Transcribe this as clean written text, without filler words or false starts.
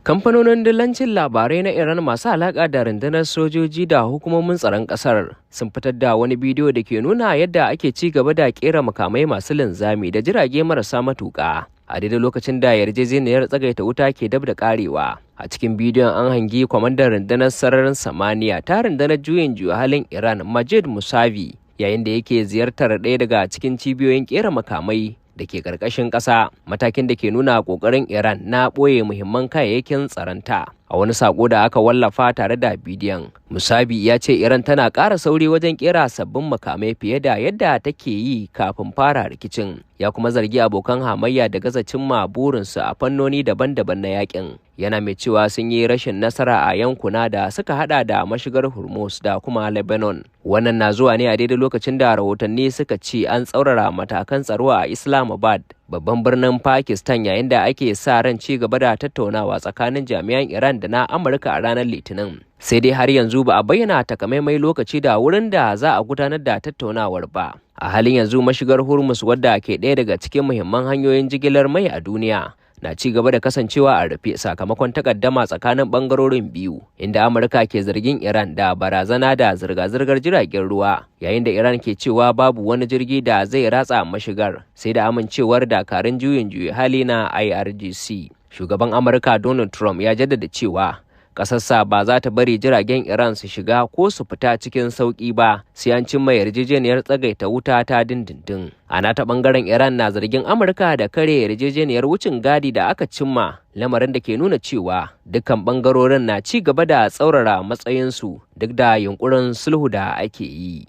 Kamfanonin dillancin labarai na Iran masu alaƙa da rundunar sojoji da hukumomin tsaron ƙasar sun fitar da wani bidiyo da ke nuna yadda ake ci gaba da ƙera makamai masu linzami da jirage marasa matuƙa a daidai lokacin da yarjejeniyar tsagaita wuta ke dab da ƙarewa. A cikin bidiyon, an hangi kwamandan rundunar sararin samaniya ta rundunar juyin juya halin Iran, Majid Musavi, yayin da yake ziyartar ɗaya daga cikin cibiyoyin ƙera makamai da ke ƙarƙashin ƙasa, matakin da ke nuna ƙoƙarin Iran na ɓoye muhimman kayayyakin tsaronta. A wani saƙo da aka wallafa tare da bidiyon, Musavi ya ce Iran tana ƙara sauri wajen ƙera sabbin makamai fiye da yadda take yi kafin fara rikicin. Ya kuma zargi abokan hamayya da gaza cimma burinsu a fannoni daban-daban na yakin, yana mai cewa sun yi rashin nasara a yankuna da suka hada da mashigar Hormuz da kuma Lebanon. Wannan na zuwa ne a daidai lokacin da rahotanni suka ce an tsaurara matakan tsaro a Islamabad, babban birnin Pakistan, yayin da ake sa ran ci gaba da tattaunawa tsakanin jami'an Iran da na Amurka a ranar Litinin. Sai dai har yanzu ba a bayyana takamaimai lokaci da wurin da za a gudanar da tattaunawar ba. A halin yanzu, mashigar Hormuz, wadda ke ɗaya daga cikin muhimman hanyoyin jigilar mai a duniya, na ci gaba da kasancewa a rufe sakamakon takaddama tsakanin bangarorin biyu, inda Amurka ke zargin Iran da barazana da zirga-zirgar jiragen ruwa, yayin da Iran ke cewa babu wani jirgi da zai ratsa mashigar sai da amincewar dakarun juyin juya hali na IRGC. Shugaban Amurka Donald Trump ya jaddada cewa ƙasarsa ba za ta bari jiragen Iran su shiga ko su fita cikin sauƙi ba sai an cimma yarjejeniyar tsagaita wuta ta dindindin. A nata ɓangaren, Iran na zargin Amurka da kare yarjejeniyar wucin gadi da aka cimma, lamarin da ke nuna cewa dukkan ɓangarorin na ci gaba da tsaurara matsayinsu duk da yunkurin sulhu da ake yi.